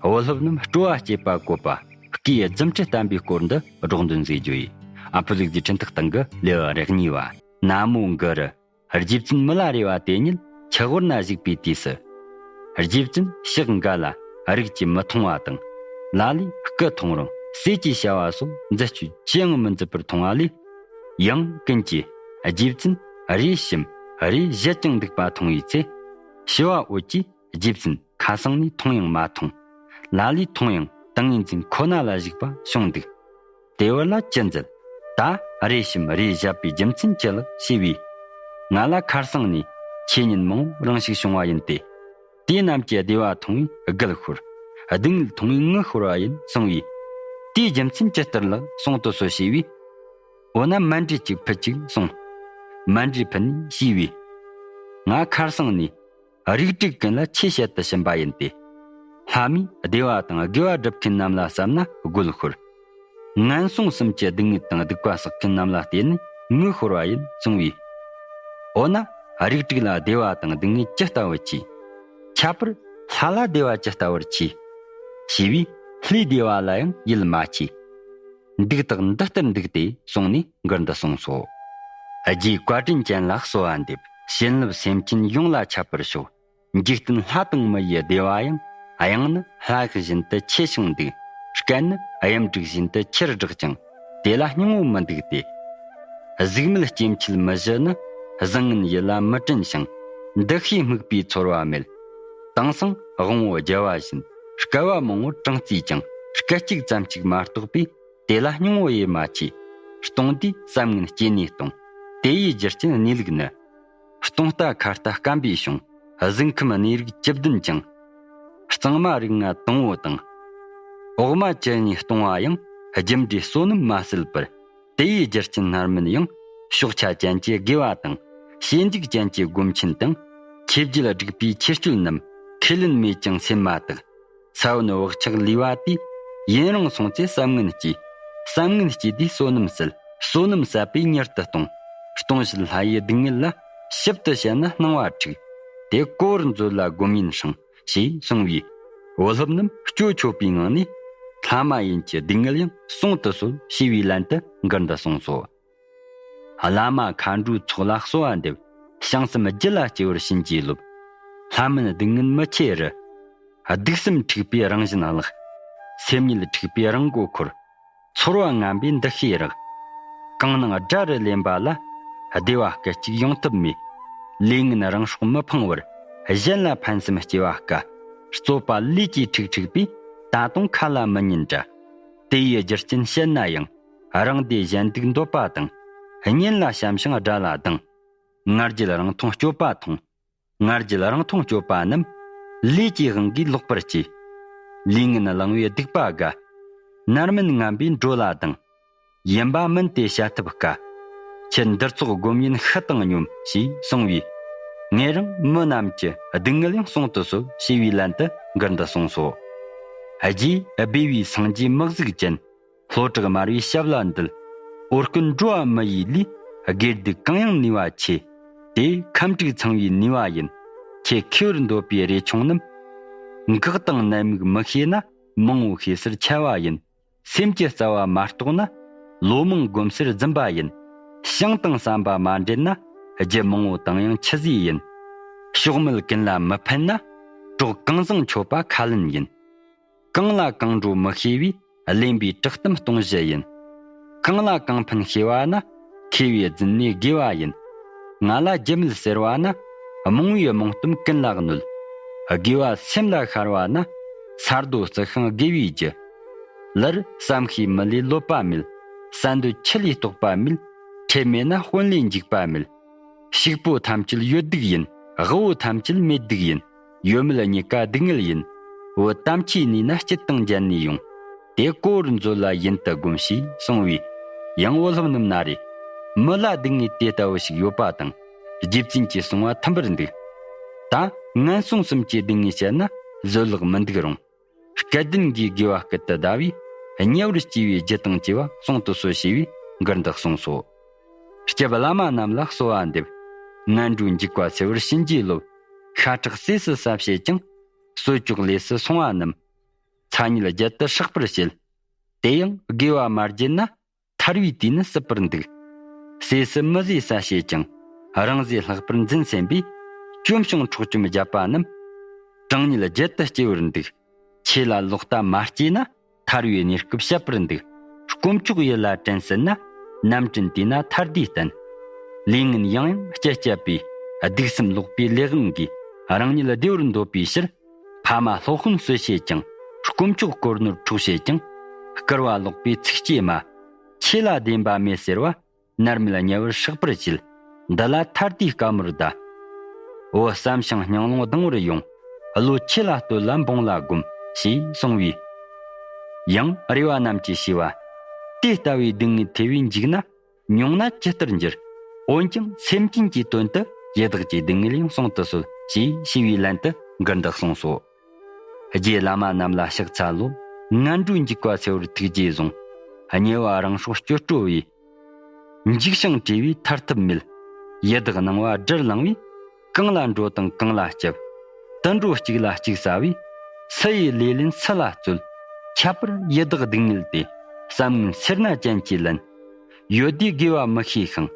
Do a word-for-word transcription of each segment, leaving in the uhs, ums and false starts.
བུ་སློབ་རྣམས་སྤྲོ་བ་སྐྱེད་པ་བཀོད་པ། སྐུའི་རྫུ་འཕྲུལ་བསྟན་པའི་སྐོར་འདི་སྒྲོག་འདོན་མཛད་རྒྱུ་ཡིན། ཨ་ཕོ་ལུག་རྫི་འཕྲིན་ཐག་སྟེང་གི་ལེའུ་རེ་གཉིས་པ། ན་མོ་གུ་རུ། རྗེ་བཙུན་མི་ལ་རས་པ་དེ་ཉིད་ཆུ་དབུར་ན་བཞུགས་པའི་དུས་སུ། རྗེ་བཙུན་ཕྱག་འགའ་ལ་རིགས་ཀྱིས་མི་མཐོང་བ་དང་། ལ་ལས་སྐུ་མཐོང་རུང་ཟས་ཀྱི་བྱ་བ་སོགས་མཛད་སྤྱོད་ཅི་ཡང་མི་མཛད་པར་མཐོང་བ་ལས། ཡང་ཀུན་གྱིས་རྗེ་བཙུན་རས་ཞིམ་རས་བཞད་ཀྱང་འདུག་པ་མཐོང་བའི་ཚེ། ཞི་བ་འོད་ཀྱིས་རྗེ་བཙུན་ཁ་སང་ནས་མཐོང་ཡང་མ་མཐོང་། ལ་ལས་མཐོང་ཡང་ཏིང་ངེ་འཛིན་ཁོ་ན་ལ་བཞུགས་པ་བྱུང་འདུག། དེ་བར་ལ་ཅི་མཛད། ད་རས་ཞིམ་རས་བཞད་པའི་རྒྱུ་མཚན་ཅི་ལགས་ཞེས་པས། ང་ལ་ཁ་སང་ནས་ཆོས་ཉིད་མང་པོ་རང་ཞིག་བྱུང་བ་ཡིན་ཏེ། དེ་རྣམས་ཀྱི་བདེ་བ་མཐོང་བས་རྒུད་ཤོར། སྡུག་བསྔལ་མཐོང་བས་ངུ་ཤོར་བ་ཡིན་གསུང་བས། དེའི་རྒྱུ་མཚན་ཅི་ལྟར་ལགས་གསུང་དུ་གསོལ་ཞེས་པས། འོ་ན་མཎྜལ་ཅིག་ཕུལ་ཅིག་གསུངས། མཎྜལ་ཕུལ་ནས་ཞུས་པས། ང་ཁ་སང་ནས་རིགས་དྲུག་ཀུན་ལ་ཆོས་བཤད་དུ་ཕྱིན་པ་ཡིན་ཏེ། ལྷ་མིས་བདེ་བ་དང་དགེ་བ་སྒྲུབ་མཁན་རྣམས་ལ་བསམ་ན་རྒུད་ཤོར། ངན་སོང་གསུམ་གྱི་སྡུག་བསྔལ་དང་སྡིག་པ་བསགས་མཁན་རྣམས་ལ་བལྟས་ནས་ངུ་ཤོར་བ་ཡིན་གསུང་བས། འོ་ན་རིགས་དྲུག་ལ་བདེ་བ་དང་སྡུག་བསྔལ་ཅི་ལྟ་བུ་མཆིས། ཁྱད་པར་ལྷ་ལ་བདེ་བ་ཅི་ལྟ་བུར་མཆིས། ཞེས་པས་ལྷའི་བདེ་བ་ལ་ཡང་ཡིད་མ་ཆེས། འདུག་སྟེ་འདི་ལྟར་འདུག་སྟེ་གསུངས་ནས་མགུར་འདི་གསུངས་སོ། རྗེ་བཀའ་དྲིན་ཅན་ལ་གསོལ་བ་འདེབས། བྱིན་རླབས་སེམས་ཅན་ཡོངས་ལ་ཁྱབ་པར་ཤོག། འཇིག་རྟེན་ལྷ་དང་མི་ཡི་བདེ་བ་ཡང་། གཡང་ནི་ལྷ་ཡི་བཞིན་དུ་ཆེ་ཞིང་འདུག། སྐད་ནི་གཡུ་འབྲུག་བཞིན་དུ་ཆེར་བསྒྲགས་ཀྱང་། དེ་ལ་སྙིང་པོ་མི་འདུག་སྟེ། གཟུགས་མེད་སྐྱེ་མཆེད་མི་བཞི་ནི། བཟང་ངན་ཡིད་ལ་མི་དྲན་ཞིང་། འདུ་ཤེས་དམིགས་པའི་ཚོར་བ་མེད། དེང་སང་དབང་པོ་རྒྱལ་བ་བཞིན། བསྐལ་པ་མང་པོར་གྲངས་བརྩིས་ཀྱང་། སྐད་ཅིག་ཙམ་གཅིག་མ་གཏོགས་པའི། དེ་ལ་སྙིང་པོ་ཡེ་མ་ཆེས། སྟོང་དུས་བསམ་ངན་སྐྱེ་གནས་སྟོང་། དེ་ཡི་རྒྱུ་རྐྱེན་གནས་ལུགས་ནི། སྟོང་རྟ་ཁ་རྟ་སྐམ་པས་བྱུང་། གཟུགས་ཁམས་གནས་རིགས་བཅུ་བདུན་ཀྱང་། གཙང་མ་རིགས་ལྔ་དང་པོ་དང་། འོག་མ་བཅུ་གཉིས་སྟོང་བ་ཡང་། རྒྱུ་འབྲས་བསོད་ནམས་མ་བསྲེལ་བར། དེ་ཡི་རྒྱུ་རྐྱེན་སྣར་མིན་ཡང་། ཕྱོགས་ཆ་ཅན་གྱི་དགེ་བ་དང་། ཞེ་འཇིགས་ཅན་གྱི་སྒོམ་ཆེན་དང་། ཆོས་བརྒྱད་བསྒྲིགས་པའི་ཆོས་སྤྱོད་རྣམས། ཁས་ལེན་མེད་ཀྱང་སེམས་མ་དག། ས་བོན་བག་ཆགས་ལུས་པ་དེས། ཡུན་རིང་སོང་ཚེ་བསམ་ངན་སྐྱེ། བསམ་ངན་སྐྱེས་དུས་བསོད་ནམས་ཟད། བསོད་ནམས་ཟད་པས་མྱུར་དུ་སྟོང་། སྟོང་ཞིང་ལྷ་ཡི་སྡུག་བསྔལ་ལ། ཞིབ་ཏུ་དཔྱད་ན་སྣང་བ་འཁྲུགས། དེ་གོ་བར་མཛོད་ལ་སྒོམ་ཡུན་ཧྲིང་། ཞེས་གསུངས་པས། བུ་སློབ་རྣམས་སྐྱོ་ཆོད་པའི་ངང་ནས། ལྷ་མ་ཡིན་གྱི་སྡུག་བསྔལ་ཡང་གསུང་དུ་གསོལ་ཞེས་པའི་ལན་དུ་མགུར་འདི་གསུངས་སོ། བླ་མ་མཁའ་འགྲོའི་ཚོགས་ལ་གསོལ་བ་འདེབས། བྱང་སེམས་རྒྱུད་ལ་སྐྱེ་བར་བྱིན་གྱིས་རློབས། ལྷ་མིན་སྡུག་བསྔལ་མི་ཆེ་རུ། སྡུག་སེམས་འཁྲུགས་པས་རང་བཞིན་བརླག། སེམས་ཉིད་འཁྲུགས་པས་རང་མགོ་འཁོར། ཚོར་བ་ངན་པས་འདུ་ཤེས་རགས། གང་སྣང་དགྲ་རུ་ལེན་པ་ལ། བདེ་བ་སྐད་ཅིག་ཡོང་ཐབས་མེད། ལས་ངན་རང་སྲོག་མི་ཕངས་བར། གཞན་ལ་ཕན་སེམས་སྐྱེ་བ་དཀའ། རྩོད་པ་ལས་ཀྱིས་འཁྲུག་འཁྲུག་པས། ད་དུང་ཁ་ལ་མི་ཉན་དྲ། དེ་ཡི་རྒྱུ་རྐྱེན་བཤད་ན་ཡང་། རང་བདེ་གཞན་སྡུག་འདོད་པ་དང་། གཉེན་ལ་བྱམས་ཤིང་དགྲ་ལ་སྡང་། ང་རྒྱལ་རང་མཐོང་སྤྱོད་པ་མཐོང་། ང་རྒྱལ་རང་མཐོང་སྤྱོད་པ་རྣམས། ལས་ཀྱི་དབང་གིས་ལོག་པར་སྐྱེ། ལས་ངན་བླང་བའི་སྡིག་པ་དགའ། མནར་མེད་ངན་པས་འགྲོ་ལ་སྡང་། ཡིན་པ་མིན་ཏེ་བྱ་ཐབས་དཀའ། ཁྱེད་འདིར་ཚོགས་སྒོམ་ཡུན་ཤི་དང་སྙོམས། ཞེས་གསུངས་པས། ངེད་རང་མི་རྣམས་ཀྱི་སྡུག་བསྔལ་ཡང་གསུང་དུ་གསོལ། ཞེས་པའི་ལན་དུ་མགུར་འདི་གསུངས་སོ། རྗེ་སྦས་པའི་སངས་རྒྱས་མི་གཟུགས་ཅན། ལྷོ་བྲག་དམར་བའི་ཞབས་ལ་འདུད། འོ་སྐོལ་འགྲོ་བ་མི་ཡི་ལུས། དགེ་སྡིག་གང་ཡང་ནུས་པ་ཆེ། དེ་ཁམས་དྲུག་ཚང་བའི་ནུས་པ་ཡིན། ཁྱེད་མཁས་པར་འདོད་པའི་རས་ཆུང་རྣམས། འགག་དང་ནད་མུག་མི་ཤེས་ན། མང་བོ་ཤེས་སར་འཆའ་བ་ཡིན། སེམས་ཀྱི་རྩ་བ་མ་རྟོགས་ན། ལོ་མང་སྒོམ་སར་རྫུན་པ་ཡིན། བྱང་དང་བསམ་པ་མ་འདྲེས་ན། རྒྱུ་མང་བོ་དང་ཡང་ཆི་ཟིག་ཡིན། ཕྱོགས་མེད་ཀུན་ལ་མི་ཕན་ན། གྲོགས་གང་བཟང་མཆོད་པ་ཁས་ལེན་ཡིན། གང་ལ་གང་འགྲོ་མི་ཤེས་པས། གླེན་པའི་དྲག་གཏམ་སྟོང་བཞི་ཡིན། གང་ལ་གང་ཕན་ཤེས་པ་ན། མཁས་པའི་རྫུན་ནི་དགེ་བ་ཡིན། ང་ལ་རྒྱུ་མེད་ཟེར་བ་ན། རྨོངས་པའི་རྨོངས་གཏམ་ཀུན་ལ་གནོད། དགེ་བ་སེམས་ལ་ཤར་བ་ན། ས་རྡོ་རྩི་ཤིང་དགེ་བའི་རྒྱུ། ལར་བསམ་ཤེས་མི་ལས་ལོབས་པ་མེད། ས་འདོད་ཆུ་ལས་རྟོགས་པ་མེད། ཁྲེལ་མེད་ན་དཔོན་ལས་འཇིགས་པ་མེད། ཕྱུག་པོ་ཐམས་ཅད་ཡོད་སྡུག་ཡིན། དབུལ་བོ་ཐམས་ཅད་མེད་སྡུག་ཡིན། ཡོད་མེད་གཉིས་ཀ་སྡུག་བསྔལ་ཡིན། བུ་དམ་ཆོས་ནུས་ན་སྐྱིད་དང་འཇལ་ནུས་ཡོང་། དེ་གོ་བར་མཛོད་ལ་ཡུན་དུ་སྒོམས། ཞེས་གསུངས་པས། ཡང་བུ་སློབ་རྣམས་ན་རེ། མི་ལ་སྡུག་བསྔལ་དེ་ལྟ་བུ་ཞིག་ཡོད་པ་དང་། རྗེ་བཙུན་གྱིས་གསུང་བ་མཐུན་པར་འདུག། ད་ངན་སོང་གསུམ་གྱི་སྡུག་བསྔལ་བཤད་ན་བཟོད་གླགས་མི་འདུག་རུང་། སྐལ་ལྡན་གྱིས་དགེ་བ་སྐུལ་དུ་བསྡུ་བས། ཉེ་བར་སྐྱེ་བའི་རྒྱུ་དང་བཅས་པ་གསུང་དུ་གསོལ། ཞེས་པའི་མགུར་འདི་གསུངས་སོ། སྐྱབས་བླ་མ་རྣམས་ལ་གསོལ་བ་འདེབས། ངན་འགྲོའི་འཇིགས་པ་སེལ་བར་བྱིན་གྱིས་རློབས། ཤ་ཁྲག་ཟས་སུ་ཟ་བྱེད་ཅིང་། གསོད་བཅོག་ལས་སུ་སོང་བ་རྣམས། ཚ་ཉིད་བརྒྱད་དུ་ཧྲག་པར་བྱེད། དེ་ཡང་དགེ་བ་མ་བརྒྱུད་ན། ཐར་བའི་དུས་ནི་སྲིད་པར་འདུག། ཟས་སུ་མི་ཟོས་ས་བྱེད་ཅིང་། རང་ཟས་ལྷག་པར་འཛིན་སེམས་པས། བཅོམ་ཞིང་འཕྲོག་བཅོམ་བརྒྱབ་པ་རྣམས། གྲང་ཉིད་བརྒྱད་དུ་སྐྱེ་བར་འདུག། ཆོས་ལ་ལོག་ལྟ་མ་སྐྱེས་ན། ཐར་བའི་གནས་སྐབས་བཤད་པར་འདུག། དཀོན་མཆོག་ཡིད་ལ་དྲན་ཟིན་ན། རྣམ་འདྲེན་དེས་ན་ཐར་དུས་བསྟན། ལས་ངན་ཡང་ཡང་སྤྱད་སྤྱད་པས། སྡིག་སེམས་ལོག་པའི་ལས་དབང་གིས། རང་ཉིད་བདེ་བར་འདོད་པའི་ཕྱིར། ཕ་མ་སློབ་དཔོན་སུ་བྱེད་ཀྱང་། དཀོན་མཆོག་དཀོར་ནོར་འཕྲོག་བྱེད་ཀྱང་། སྐུར་བ་ལོག་པའི་ཚིག་སྐྱེས་མ། ཆོས་ལ་བདེན་པ་མེད་ཟེར་བ། མནར་མེད་དམྱལ་བར་ཧྲག་པར་བྱེད། འདི་ལ་ཐར་དུས་དཀའ་མོར་གདའ། བུ་བསམ་ཞིང་སྙིང་རླུང་ལྡང་བར་ཡོང་། བློ་ཆོས་ལ་གཏོད་ལ་འབངས་ལ་སྒོམ། ཞེས་གསུངས་པས། ཡང་རེ་བ་རྣམས་ཀྱིས་ཞུས་པ། དེ་ལྟ་བུའི་སྡུག་བསྔལ་ཐེ་བའི་འཇིགས་ན། མྱོང་ན་ཇི་ལྟར་འགྱུར། འོན་ཀྱང་སེམས་ཅན་གྱི་དོན་དུ། ཡི་དྭགས་ཀྱི་སྡུག་བསྔལ་ཡང་གསུང་དུ་གསོལ། ཞེས་ཞུས་པའི་ལན་དུ་མགུར་འདི་གསུངས་སོ། རྗེ་བླ་མ་རྣམས་ལ་ཕྱག་འཚལ་ལོ། ངན་འགྲོའི་འཇིགས་པ་སེལ་བར་ཐུགས་རྗེས་བཟུང་། དམྱལ་བ་རང་སྲོག་གཅོད་སྤྲོ་བས། འཇིགས་ཤིང་བྲེལ་བས་ཐར་ཐབས་མེད། ཡི་དྭགས་སྣང་བ་སྦྲུལ་ལང་བས། གང་ལ་འགྲོ་དང་གང་ལ་སྐྱབས། དུད་འགྲོ་གཅིག་ལ་གཅིག་ཟ་བས། སུ་ཡི་ལས་ལན་སུ་ལ་རྩོད། ཁྱད་པར་ཡི་དྭགས་སྡུག་བསྔལ་ཏེ། བསམ་ངན་སེར་སྣ་ཅན་གྱིས་ལན། ཡོད་དུས་དགེ་བ་མི་ཤེས་ཤིང་།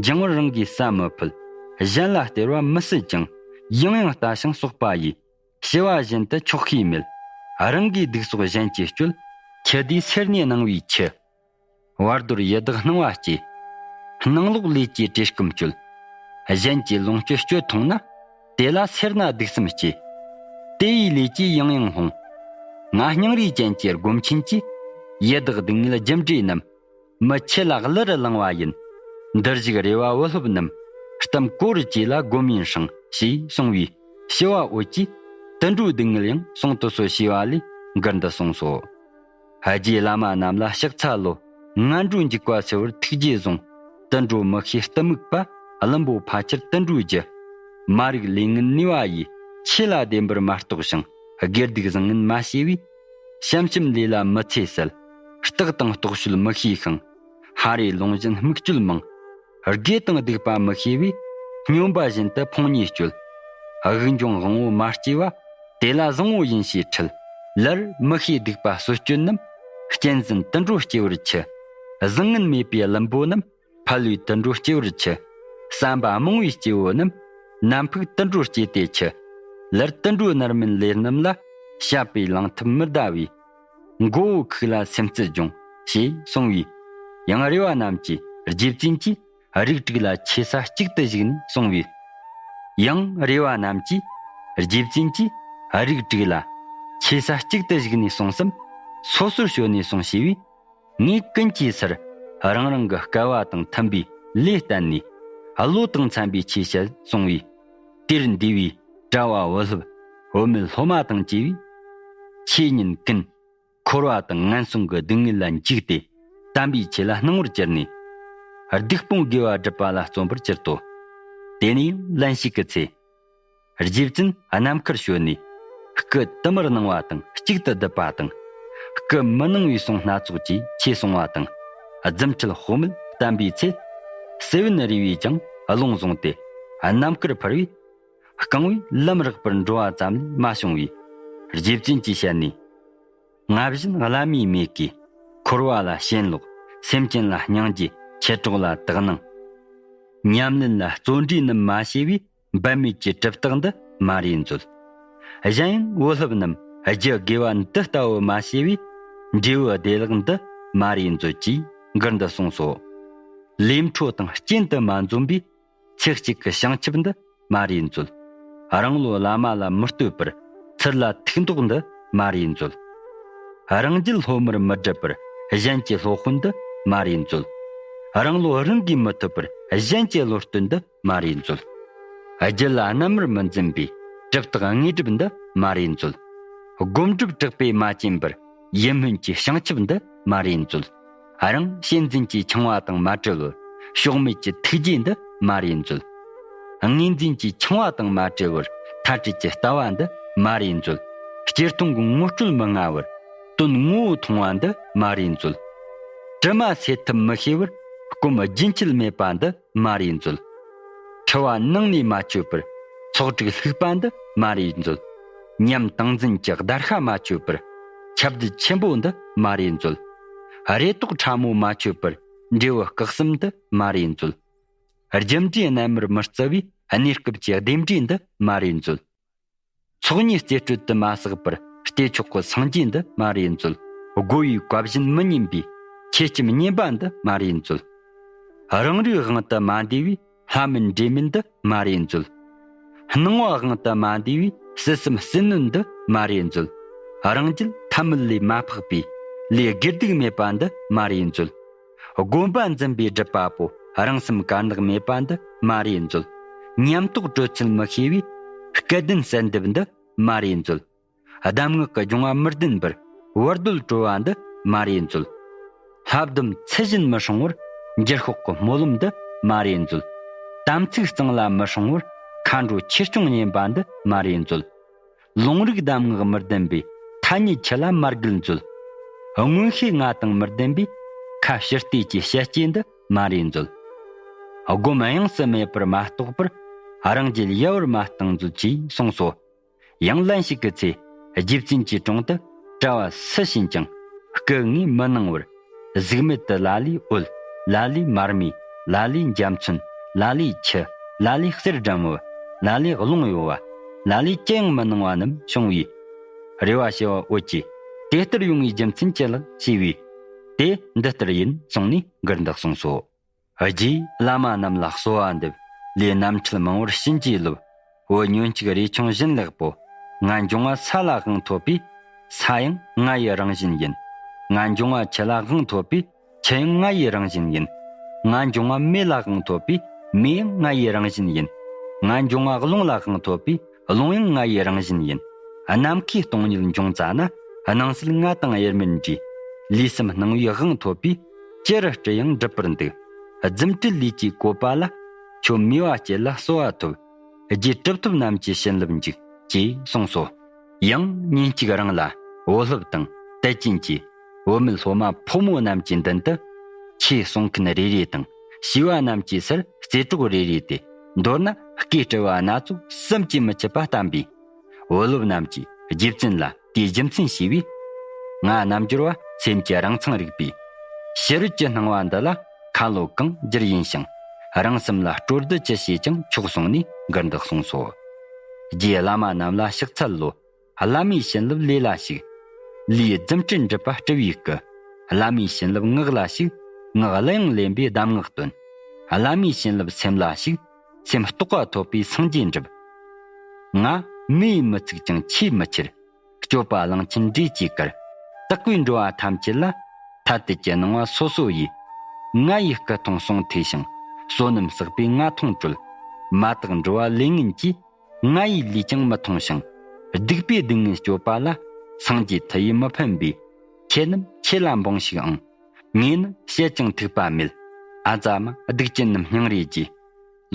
འགྱིང་བར་རང་གིས་ས་མི་ཕོད། གཞན་ལ་སྟེར་བ་མི་སྲིད་ཅིང་། ཡང་ཡང་ལྟ་ཞིང་གསོག་པ་ཡིས། ཞི་བ་བཞིན་དུ་ཆོག་ཤེས་མེད། རང་གིས་སྡིག་སོགས་གཞན་གྱིས་སྤྱོད། འཆི་དུས་སེར་སྣས་སྣང་བའི་ཆུ། བར་དོར་ཡི་དྭགས་སྣང་བ་སྐྱེ། སྣང་ལོག་ལས་ཀྱིས་བཀྲེས་སྐོམ་སྤྱོད། གཞན་གྱི་ལོངས་སྤྱོད་སྤྱོད་མཐོང་ན། དེ་ལ་སེར་སྣ་སྡིག་སེམས་སྐྱེ། དེ་ཡི་ལས་ཀྱིས་ཡང་ཡང་སློང་། ང་སྙིང་རུས་ཅན་གྱི་སྒོམ་ཆེན་གྱིས། ཡི་དྭགས་སྡུག་བསྔལ་རྒྱུ་འབྲས་རྣམས། མི་ཁྱི་ལ་གླུ་རུ་བླང་བ་ཡིན། འདིར་བཞུགས་རེ་བ་བུ་སློབ་རྣམས། གཏམ་གོ་རུ་བཅོས་ལ་སྒོམ་ཡིན་ཧྲང་། ཞེས་གསུངས་པས། ཞི་བ་འོད་ཀྱིས་དུད་འགྲོའི་སྡུག་བསྔལ་ཡང་གསུང་དུ་གསོལ་ཞེས་པ་ལས་མགུར་འདི་གསུངས་སོ། རྗེ་བླ་མ་རྣམས་ལ་ཕྱག་འཚལ་ལོ། ངན་འགྲོའི་འཇིགས་པ་སེལ་བར་ཐུགས་རྗེས་བཟུང་། དུད་འགྲོ་མི་ཤེས་གཏི་མུག་པ། བླུན་པོ་ཕལ་ཆེར་དུད་འགྲོའི་རྒྱུ། མ་རིག་ལས་ངན་ནུས་པ་ཡིས། ཆོས་ལ་བདེན་པར་མ་རྟོགས་ཤིང་། དགེ་སྡིག་བཟང་ངན་མ་ཤེས་པས། བྱམས་སེམས་ལས་ལ་མི་ཚེ་ཟད། རྟག་དང་རྟོག་དཔྱོད་མི་ཤེས་ཤིང་། ཕ་རོལ་ལུང་བཞིན་སྨིག་སྤྱོད་མང་། དགེ་དང་སྡིག་པ་མི་ཤེས་པས། སྨྱོན་པ་བཞིན་དུ་ཕུང་ཉེས་སྤྱོད། དབུགས་འབྱུང་དབང་པོ་མ་སྐྱེས་པ། དེ་ལ་བཟང་པོ་ཡིན་ཞེས་ཁྲེལ། ལར་མི་ཤེས་སྡིག་པ་གསོད་སྤྱོད་རྣམས། གཅན་གཟན་དུད་འགྲོ་སྐྱེ་བར་མཆི། བཟང་ངན་མེད་པའི་བླུན་པོ་རྣམས། ཕལ་བའི་དུད་འགྲོ་སྐྱེ་བར་མཆི། བསམ་པ་རྨོངས་པའི་སྐྱེ་བོ་རྣམས། ནམ་ཕུགས་དུད་འགྲོ་སྐྱེས་ཏེ་འཆི། ལར་དུད་འགྲོ་མནར་མེད་ལས་རྣམས་ལ། བཤགས་པས་ལང་ཐབས་མི་གདའ་བས། མགོ་བོ་ཁུག་ལ་སེམས་རྩིས་སྦྱོང་། ཞེས་གསུངས་པས། ཡང་རེ་བ་རྣམས་ཀྱིས་རྗེ་བཙུན་གྱིས་རིགས་དྲུག་ལ་ཆོས་ས་གཅིག་ཏུ་བཞུགས་ནས་གསུངས་པས། ཡང་རེ་བ་རྣམས་ཀྱིས་རྗེ་བཙུན་གྱིས་རིགས་དྲུག་ལ་ཆོས་ས་གཅིག་ཏུ་བཞུགས་ནས་གསུངས་སམ། སོ་སོར་བྱོན་ནས་གསུངས་ཞེས་པས། ངས་ཀུན་གྱིས་སར་རང་རང་གི་སྐལ་བ་དང་མཐུན་པའི་ལས་བསྟན་ནས། བློ་དང་འཚམ་པའི་ཆོས་བཤད་གསུངས་པས། དེར་འདུས་པའི་གྲྭ་བ་བུ་སློབ་བུད་མེད་སློབ་མ་དང་བཅས་པས། ཆོས་ཉན་ཀུན་འཁོར་བ་དང་ངན་སོང་གི་སྡུག་བསྔལ་ལ་འཇིགས་ཏེ། དམ་པའི་ཆོས་ལ་སྣང་བར་གྱུར་ནས། སྡིག་སྤོང་དགེ་བ་སྒྲུབ་པ་ལ་བརྩོན་པར་གྱུར་ཏོ། དེ་ནས་ཡང་ལན་ཞིག་གི་ཚེ། རྗེ་བཙུན་རྣམ་མཁར་བྱོན་ནས། སྐུ་དུ་མར་སྣང་བ་དང་གཅིག་ཏུ་བསྡུས་པ་དང་། སྐུ་མི་སྣང་བའི་གསུང་སྣ་ཚོགས་ཀྱིས་ཆོས་གསུང་བ་དང་། རྫུ་འཕྲུལ་དཔག་མེད་བསྟན་པའི་ཚེ། སེ་བན་རི་བས་ཀྱང་རླུང་བཟུང་སྟེ། རྣམ་དཀར་འཕུར་བས། རྐང་བས་ལམ་རགས་པར་འགྲོ་བ་ཙམ་ལས་མ་བྱུང་བས། རྗེ་བཙུན་གྱི་ཞལ་ནས། ང་བཞིན་བླ་མའི་མིག་གིས། འཁོར་བ་ལ་ཞེན་ལོག། སེམས་ཅན་ལ་སྙིང་རྗེ། མཆེད་གྲོགས་ལ་དག་སྣང་། ཉམས་ལེན་ལ་བརྩོན་འགྲུས་རྣམས་མ་བྱས་པས། འབད་མེད་ཀྱི་གྲུབ་རྟགས་འདི་མ་རེད་མཛོད། གཞན་ཡང་བུ་སློབ་རྣམས་རྒྱུ་དགེ་བ་འདི་ལྟ་བུ་མ་བྱས་པས། འབྲས་བུ་བདེ་ལེགས་འདི་མ་རེད་མཛོད། ཅེས་མགུར་འདི་གསུངས་སོ། ལས་འཕྲོ་དང་རྐྱེན་དུ་མ་འཛོམས་པས། ཚེ་གཅིག་གི་བྱང་ཆུབ་འདི་མ་རེད་མཛོད། རང་བློ་བླ་མ་ལ་མི་ལྟོས་པར། ཚུལ་ལ་ཐུགས་འདོགས་འདི་མ་རེད་མཛོད། རང་རྒྱུད་སློབ་མར་མི་སྒྲུབ་པར། གཞན་གྱི་སློབ་དཔོན་འདི་མ་རེད་མཛོད། རང་བློ་རང་གིས་མི་ཐུབ་པར། གཞན་གྱི་བློ་སྟོན་འདི་མ་རེད་མཛོད། རྒྱུད་ལ་རྣལ་མར་མི་འཛིན་པའི། གྲུབ་རྟགས་དངོས་གྲུབ་འདི་མ་རེད་མཛོད། སྒོམ་སྒྲུབ་དྲག་པས་མ་བཅིངས་པར། ཡིད་སྨོན་གྱི་བྱང་ཆུབ་འདི་མ་རེད་མཛོད། རང་བྱས་འཛིན་གྱི་འཆིང་བ་དང་མ་བྲལ་བར། ཕྱོགས་མེད་ཀྱི་ཐུགས་རྗེ་འདི་མ་རེད་མཛོད། ངོས་འཛིན་གྱི་འཆིང་བ་དང་མ་བྲལ་བར། མཐའ་བྲལ་གྱི་ལྟ་བ་འདི་མ་རེད་མཛོད། སྤྱིར་བཏང་གི་ངོ་སྤྲོད་མི་མངའ་བར། དོན་ངོ་བོ་མཐོང་བ་འདི་མ་རེད་མཛོད། དྲི་མ་སེལ་ཐབས་མི་ཤེས་པར། སྐོམ་རྒྱུན་ཆད་མེད་པ་འདི་མ་རེད་མཛོད། འཁྲུལ་བ་ནང་ནས་མ་ཆོད་པར། ཚོགས་དྲུག་ལྷུག་པ་འདི་མ་རེད་མཛོད། ཉམས་དང་འཛིན་གྱི་བརྡར་ཤ་མ་ཆོད་པར། ཁྱབ་གདལ་ཆེན་པོ་འདི་མ་རེད་མཛོད། རེ་དོགས་ཕྲ་མོ་མ་ཆོད་པར་འབྲས་བུ་སྐག་གསུམ་འདི་མ་རེད་མཛོད། རྒྱུ་འབྲས་རྣལ་མར་མི་བརྩི་བའི་གནས་སྐབས་ཀྱི་བདེན་འབྲས་འདི་མ་རེད་མཛོད། ཚོགས་གཉིས་རྩེ་སྤྲོད་དུ་མ་བསགས་པར་སྟེ་མཆོག་གི་སངས་རྒྱས་འདི་མ་རེད་མཛོད། བསྒོ་བའི་བཀའ་བཞིན་མི་ཉན་པའི་ཁྱེད་ཀྱི་བསྙེན་པ་འདི་མ་རེད་མཛོད། རང་རིག་དབང་དུ་མ་འདུས་པའི་ལྷ་མིན་འདྲེ་མིན་འདི་མ་རེད་མཛོད། སྣང་བ་དབང་དུ་མ་འདུས་པའི་སྲིད་གསུམ་སྲིད་ནོན་འདི་མ་རེད་མཛོད། རང་རྒྱུད་ཐ་མལ་ལས་མ་འཕགས་པའི་ལས་དགེ་སྡིག་མེད་པ་འདི་མ་རེད་མཛོད། སྒོམ་པ་འཛིན་པའི་སྒྲུབ་པ་པོ་རང་སེམས་དཀར་ནག་མེད་པ་འདི་མ་རེད་མཛོད། ཉམས་རྟོགས་དྲོད་ཚད་མི་ཤེས་པའི་སྐལ་ལྡན་གསལ་འདེབས་འདི་མ་རེད་མཛོད། གདམས་ངག་གི་སྦྱོང་བ་མི་ལྡན་པར་བར་དོར་བྲོ་བ་འདི་མ་རེད་མཛོད། ལྷ་ལྡུམ་ཚུལ་བཞིན་མི་སྲུང་བར་འགྱུར་ཤོག་གི་སྨོན་ལམ་འདི་མ་རེད་མཛོད། དམ་ཚིག་གཙང་ལ་མི་སྲུང་བར་མཁའ་འགྲོ་ཆོས་སྐྱོང་བསྙེན་པ་འདི་མ་རེད་མཛོད། ལུང་རིགས་གདམས་ངག་མི་ལྡན་པའི་ཐ་སྙད་ཆུ་ལ་མ་རྒུད་མཛོད། མངོན་ཤེས་ལྔ་དང་མི་ལྡན་པའི་ཁ་ཕྱིར་བལྟས་ཀྱི་བཤད་སྐྱེ་འདི་མ་རེད་མཛོད། སྒོམ་དབྱངས་སུ་མེད་པར་མ་རྟོགས་པར་རང་རྒྱུད་ཡལ་བར་མ་བཏང་མཛོད་ཅེས་གསུངས་སོ། ཡང་ལན་ཞིག་གི་ཚེ་རྗེ་བཙུན་གྱི་དྲུང་དུ་གྲྭ་བ་སུ་ཕྱིན་ཀྱང་སྐུ་ངོས་མི་སྣང་བར། གཟུགས་མེད་དུ་ལ་ལས་འོད། ལ་ལས་མར་མེ། ལ་ལས་འཇའ་ཚོན། ལ་ལས་ཆུ། ལ་ལས་གསེར་སྦྲམ་འོད། ལ་ལས་རླུང་གཡོ་བ། ལ་ལས་ཅི་ཡང་མི་སྣང་བ་རྣམས་བྱུང་བས། རེ་བ་ཞུ་བ་འོད་ཀྱིས་དེ་ལྟར་ཡོང་བའི་རྒྱུ་མཚན་ཅི་ལགས་ཞུས་པས། དེ་འདི་ལྟར་ཡིན་གསུངས་ནས་མགུར་འདི་གསུངས་སོ། རྗེས་བླ་མ་རྣམས་ལ་གསོལ་བ་འདེབས། ལས་རྣམ་འཕྲུལ་མང་བོར་བྱིན་གྱིས་རློབས། བོད་ཉོན་ཅིག་རས་ཆུང་བཞིན་ལེགས་པོ། ང་འབྱུང་བ་ས་ལ་དབང་ཐོབ་པས། ས་ཡང་ང་ཡི་རང་བཞིན་ཡིན། ང་འབྱུང་བ་ཆུ་ལ་དབང་ཐོབ་པས། ཆུ་ཡང་ང་ཡི་རང་བཞིན་ཡིན། ང་འབྱུང་བ་མེ་ལ་དབང་ཐོབ་པས། མེ་ཡང་ང་ཡི་རང་བཞིན་ཡིན། ང་འབྱུང་བ་རླུང་ལ་དབང་ཐོབ་པས། རླུང་ཡང་ང་ཡི་རང་བཞིན་ཡིན། ནམ་མཁའི་སྟོང་ཉིད་འབྱུང་ཙ་ན། སྣང་སྲིད་ང་དང་དབྱེར་མེད་འདྲེས། ལུས་སེམས་སྣང་བའི་དབང་ཐོབ་པས། ཅི་རུ་སྤྲུལ་ཡང་འགྲུབ་པར་འདུག། རྫུ་འཕྲུལ་ལུས་ཀྱི་བཀོད་པ་ལ། ཁྱོད་མོས་པ་སྐྱེད་ལ་གསོལ་བ་ཐོབ། རྗེ་གྲུབ་ཐོབ་རྣམས་ཀྱི་བྱིན་རླབས་འཇུག་ཅེས་གསུངས་སོ། ཡང་ཉིན་གཅིག་རང་ལ་བོད་སློབ་དང་དད་ཅན་གྱིས་བོད་མི་སློབ་མ་ཕོ་མོ་རྣམས་ཀྱི་མདུན་དུ། ཆོས་གསུང་མཁན་རེ་རེ་དང་ཞུ་བ་རྣམས་ཀྱི་སར་རྩེ་གྲོགས་རེ་རེ་སྟེ། མདོར་ན་སྐད་སྤྲུལ་བ་སྣ་ཚོགས་བསམ་གྱིས་མི་ཁྱབ་པ་བསྟན་པས། བོད་སློབ་རྣམས་ཀྱིས་རྗེ་བཙུན་ལ་དེའི་རྒྱུ་མཚན་ཞུས་པས། ང་རྣལ་འབྱོར་བ་སེམས་ཀྱི་རང་མཚང་རིག་པས། ཕྱི་རོལ་གྱི་སྣང་བ་འདི་ལ་ཁ་ལོ་གང་བསྒྱུར་ཡིན་ཞིང་། རང་སེམས་ལ་སྤྲོ་བསྡུ་ཅི་བྱེད་ཀྱང་ཆོག་གསུངས་ནས་མགུར་འདི་གསུངས་སོ། རྗེ་བླ་མ་རྣམས་ལ་ཕྱག་འཚལ་ལོ། བླ་མའི་བྱིན་རླབས་ལུས་ལ་ཞུགས། ལུས་རྫུ་འཕྲུལ་འགྲུབ་པ་སྤྲུལ་བའི་སྐུ། བླ་མའི་བྱིན་རླབས་ངག་ལ་ཞུགས། ངག་གླུ་དབྱངས་ལེན་པའི་གདམས་ངག་འདོན། བླ་མའི་བྱིན་རླབས་སེམས་ལ་ཞུགས། སེམས་རྟོགས་པ་ཐོབ་པའི་སངས་རྒྱས་འགྲུབ། ང་མི་ཡིས་མི་ཚུགས་ཀྱང་ཆེས་མི་ཁྱེར། སྤྱོད་པ་གླང་ཆེན་འདྲེས་ཀྱི་གར། དག་པའི་འགྲོ་བ་ཐམས་ཅད་ལ། ཐ་དད་ཀྱི་སྣང་བ་སོ་སོ་ཡིས། ང་ཡི་སྐུ་མཐོང་གསུང་ཐོས་ཤིང་། བསོད་ནམས་བསགས་པས་ང་མཐོང་གྲོལ། མ་དག་འགྲོ་བ་ལས་ངན་གྱིས། ང་ཡི་ལུས་ཀྱང་མི་མཐོང་ཞིང་། སྡིག་པའི་སྡུག་བསྔལ་སྤྱོད་པ་ལ། སངས་རྒྱས་མཐུ་ཡིས་མི་ཕན་པས། ཁྱེད་རྣམས་ཆོས་ལ་འབངས་ཤིག་ཨང་། ངས་ནི་བཤད་ཀྱང་ཐིགས་པ་མེད། ཨ་ཙ་མ་སྡིག་ཅན་རྣམས་སྙིང་རེ་རྗེ།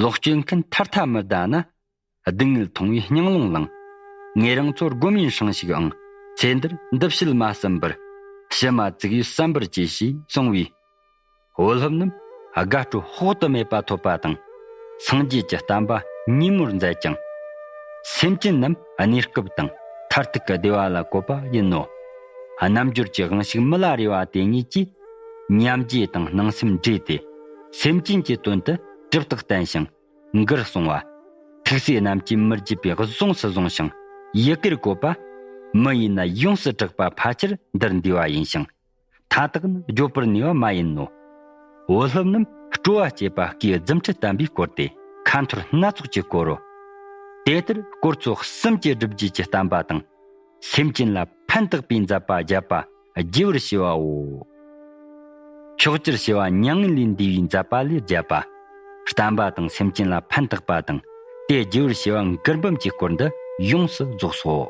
ལོག་སྤྱོད་མཁན་ཐར་ཐ་མི་གདའ་ན། སྡུག་བསྔལ་མཐོང་བའི་སྙིང་རླུང་ལངས། ངེད་རང་ཚོ་སྒོམ་ཡིན་སྲང་ཞིག་ཨང་། ཚེ་འདིར་འདི་ཕྱིར་མ་བསམ་པར། ཕྱི་མ་བཙུགས་ཡུལ་བསམ་པར་གྱིས་ཞེས་གསུངས་པས། བོད་སློབ་རྣམས་དགའ་སྤྲོ་དཔག་ཏུ་མེད་པ་ཐོབ་པ་དང་། སངས་རྒྱས་ཀྱི་བསྟན་པ་ཉིན་མོར་མཛད་ཅིང་། སེམས་ཅན་རྣམས་གནས་སྐབས་དང་མཐར་ཐུག་གི་བདེ་བ་ལ་བཀོད་པ་ཡིན་ནོ། རྣལ་འབྱོར་གྱི་དབང་ཕྱུག་མི་ལ་རས་པ་དེ་ཉིད་ཀྱིས། མཉམ་རྗེས་དང་སྣང་སེམས་འདྲེས་ཏེ། སེམས་ཅན་གྱི་དོན་དུ་གྲུབ་རྟགས་བསྟན་ཞིང་། མགུར་གསུང་བ། ཐུགས་སྲས་རྣམས་ཀྱིས་མི་བརྗེད་པའི་གཟུངས་སུ་བཟུང་ཞིང་། ཡི་གེར་བཀོད་པ། མི་ཡིས་ན་ཡོངས་སུ་གྲགས་པ་ཕལ་ཆེར་འདིར་འདུས་པ་ཡིན་ཞིང་། མཐའ་དག་ནི་བརྗོད་པར་ནུས་པ་མ་ཡིན་ནོ། བོད་སློབ་རྣམས་སྤྲོ་བ་བསྐྱེད་པ་སྐུའི་རྫུ་འཕྲུལ་བསྟན་པས་བསྐོར་ཏེ་ཁ་འཐོར་སྣ་ཚོགས་ཀྱིས་བསྐོར་རོ། དེ་ལྟར་བསྐོར་ཚོགས་གསུམ་གྱི་སྒྲུབ་བརྒྱུད་ཀྱི་བསྟན་པ་དང་། སེམས་ཅན་ལ་ཕན་བཏགས་པའི་མཛད་པ་བརྒྱད་པ་རྒྱས་པར་བྱས་པའོ། ཕྱོགས་བཅུར་བྱེ་བ་མྱ་ངན་ལས་འདས་པའི་མཛད་པ་ལས་བརྒྱད་པ། བསྟན་པ་དང་སེམས་ཅན་ལ་ཕན་བཏགས་པ་དང་། དེ་རྒྱས་པར་བྱེད་པ་མགུར་འབུམ་གྱི་སྐོར་འདི་ཡོངས་སུ་རྫོགས་སོ།